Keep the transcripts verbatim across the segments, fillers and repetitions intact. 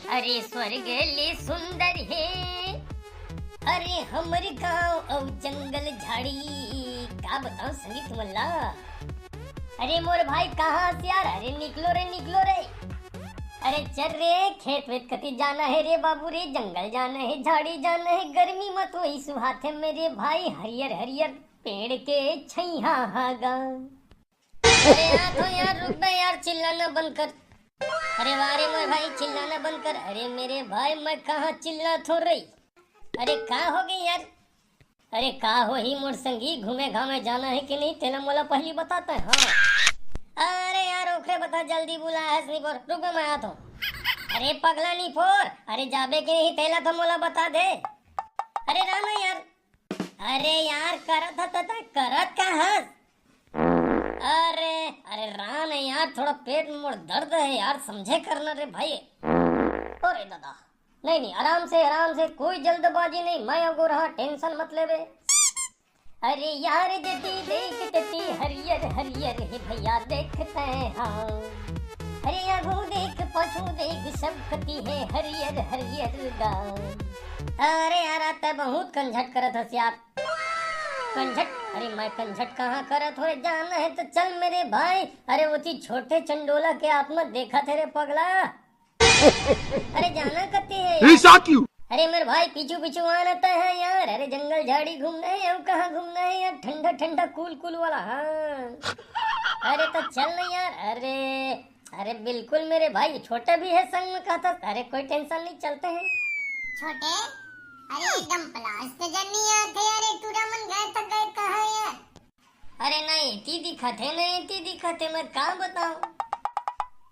अरे स्वर्ग ले सुंदर हे, अरे हमर गांव अउ जंगल झाड़ी। का बताओ संगी तुमन ला। अरे मोर भाई कहाँ से यार, अरे निकलो रे, निकलो रे। अरे चल रे, खेत वेत कति जाना हे रे बाबू रे, जंगल जाना हे, झाड़ी जाना हे, गर्मी म तो वही सुहाथे मेरे भाई, हरियर हरियर पेड़ के छैया हागा। अरे यार, तो यार रुक बे यार, चिल्लाना बंद कर। अरे वाह रे मोर भाई, चिल्लाना बंद कर। अरे मेरे भाई, मैं कहाँ चिल्लात हों रे? अरे का हो गई यार? अरे का होही मोर संगी, घूमे घामे जाना हे कि नहीं, तेला मोला पहली बता तैं। हाँ। अरे यार, ओकरे बता, जल्दी बुला हस निपोर, रुक बे, मैं आत हों। अरे पगला निपोर, अरे जाबे कि नहीं, तेला तो मोला बता दे। अरे राम यार, अरे यार, करत ह त तैं करत का हस? अरे, अरे राम यार, थोड़ा पेट में मोर दर्द हे यार, समझे करना रे भाई। अरे दादा, नहीं, नहीं, आराम से, आराम से, कोई जल्दबाजी नहीं, मैं अगो रहा, tension मत लेबे। अरे यार, जेती देख तेती हरियर हरियर हे भैया, देख तैं हाँ। अरे आगू देख, पाछू देख, सब कती हे हरियर हरियर गा। अरे यार, आज तैं बहुत कंझट करत हस यार। कंझट? अरे मैं कंझट कहाँ करत हों रे, जाना हे त चल मेरे भाई। अरे ओती छोटे चंडोला के आत्मा देखत हे रे पगला। अरे जाना कती हे यार? ऐसा क्यों? अरे मेरे भाई, पीछू पीछू आना तैं ह यार। अरे जंगल झाड़ी घूमना हे, अउ कहाँ घूमना हे यार? ठंडा ठंडा cool cool वाला, हाँ। अरे तो चल ना यार। अरे, अरे बिल्कुल मेरे भाई, छोटा भी हे संग में, कहत हस। अरे कोई tension नहीं, चलते हैं। छोटे, अरे एकदम पलाश नजर नहीं आते यार, ये टूरा मन गए तो गए कहाँ यार? अरे ना एती दिखत हे, ना एती दिखत हे, मैं का बताऊं?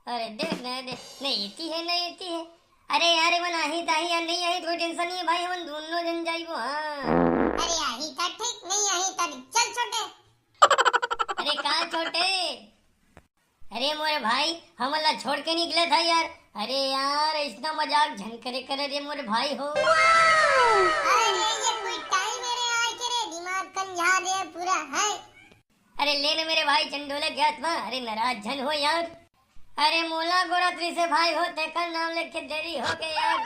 अरे देख ना, देख, ना एती हे, ना एती हे। अरे यार, एमन आही त आही, यार नहीं आही त कोई tension नहीं हे भाई, हमन दोनों झन जाइबो, हाँ। अरे आही त ठीक, नहीं आही त चल छोटे। अरे का छोटे? अरे मोरे भाई, हमन ला छोड़ के निकलत हस यार। अरे यार, अइसना मजाक झन करे कर रे मोरे भाई हो। अरे ये कोई time हे रे आय के रे, दिमाग कंझा दे पूरा है। अरे ले ना मेरे भाई चंडोला के आत्मा, अरे नाराज झन हो यार। अरे मोला गोरत रिहिसे भाई हो, तेकर नाम लेके देरी हो गे यार।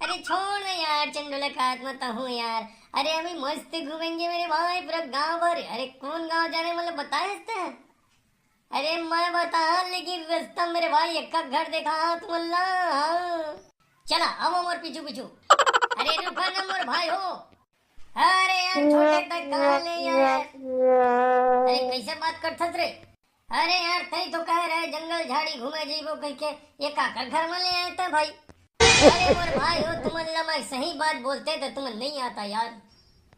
अरे छोड़ ना यार चंडोला के आत्मा तहूँ यार। अरे अभी मस्त घूमेंगे मेरे भाई पूरा गांव भर। अरे कौन गांव जाना हे मतलब बताए हस तैं? अरे मैं बताहूं, लेकिन रस्ता मेरे भाई एक घर देखाहूं तुमन ला। हाँ। चला, आवा मोर पीछू पीछू। अरे रुका ना मोर भाई हो। अरे यार छोटे, तैं कहाँ ले यार? अरे कइसे बात करथस रे? अरे यार तैं तो कहे रहे जंगल झाड़ी घूमे जइबो कहिके, ये काकर घर में ले आए तैं भाई? अरे मोर भाई हो, तुमन ला मैं सही बात बोलते त तुमन नहीं आता यार।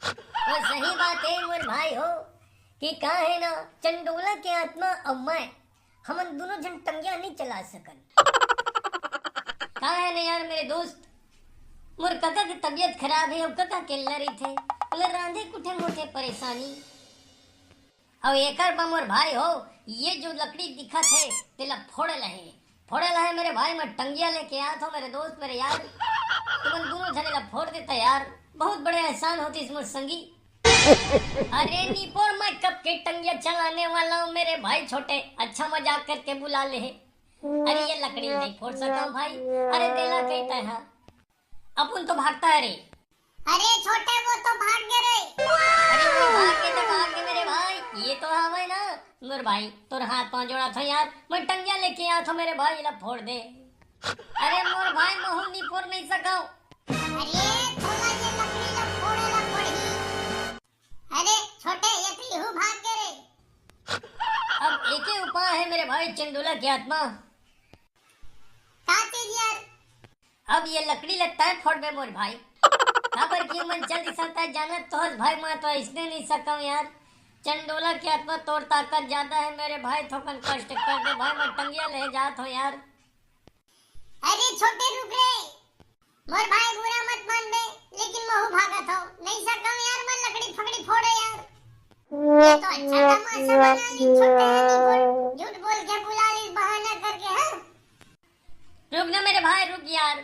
अउ सही बात हे मोर भाई हो कि का हे ना, चंडोला के आत्मा अउ मैं, हमन दोनों झन टंगिया नहीं चला सकन। का हे ना यार मेरे दोस्त, मोर कका के तबीयत खराब हे, अउ कका अकेल्ला रहिथे, ओला रांधे कुठे मोठे परेशानी। अउ एकर बर मोर भाई हो, ये जो लकड़ी दिखत हे, तेला फोड़े ल हे, फोड़े ल हे मेरे भाई, मैं टंगिया लेके आत हों मेरे दोस्त, मेरे यार, तुमन दोनों झने ला फोड़ देता यार, बहुत बड़े एहसान होतिस मोर संगी। अरे निपोर, मैं कब के टंगिया चलाने वाला हूँ मेरे भाई छोटे, अच्छा मजाक करके बुला ले हे। अरे ये लकड़ी नहीं फोड़ सकंव भाई, अरे दे ला कही तैं हा। अपुन तो भागता हे रे। अरे छोटे, वो तो भाग गे रे। अरे वो भाग गे त भाग गे मेरे भाई, ये तो हवय ना। मोर भाई, तोर हाथ पांव जोड़त हों यार, मैं टंगिया लेके आत हों मेरे भाई, एला फोड़ दे। अरे मोर भाई, महूं निपोर नहीं सकंव। अरे तोला ये लकड़ी ला फोड़े ला पड़ही। अरे छोटे, ये तो यहू भाग गे रे। अब एके उपाय हे मेरे भाई चंडोला के आत्मा। का चीज यार? अब ये लकड़ी ला तैं फोड़बे मोर भाई। काबर कि मैं जल्दी सकता जानत तो हस भाई, मैं तो अइसने नहीं सकंव यार। चंडोला के आत्मा, तोर ताकत ज्यादा हे मेरे भाई, थोकन कष्ट कर दे भाई, मैं टंगिया ले जात हों यार। अरे छोटे रुक रे, मोर भाई बुरा मत मानबे, लेकिन महूं भागत हों, नहीं सकंव यार, मैं लकड़ी फकड़ी फोड़े यार। ये तो अच्छा तमाशा बना ली छोटे, नहीं बोल, झूठ बोल के बुला ली बहाना करके, हाँ? रुक ना मेरे भाई, रुक यार।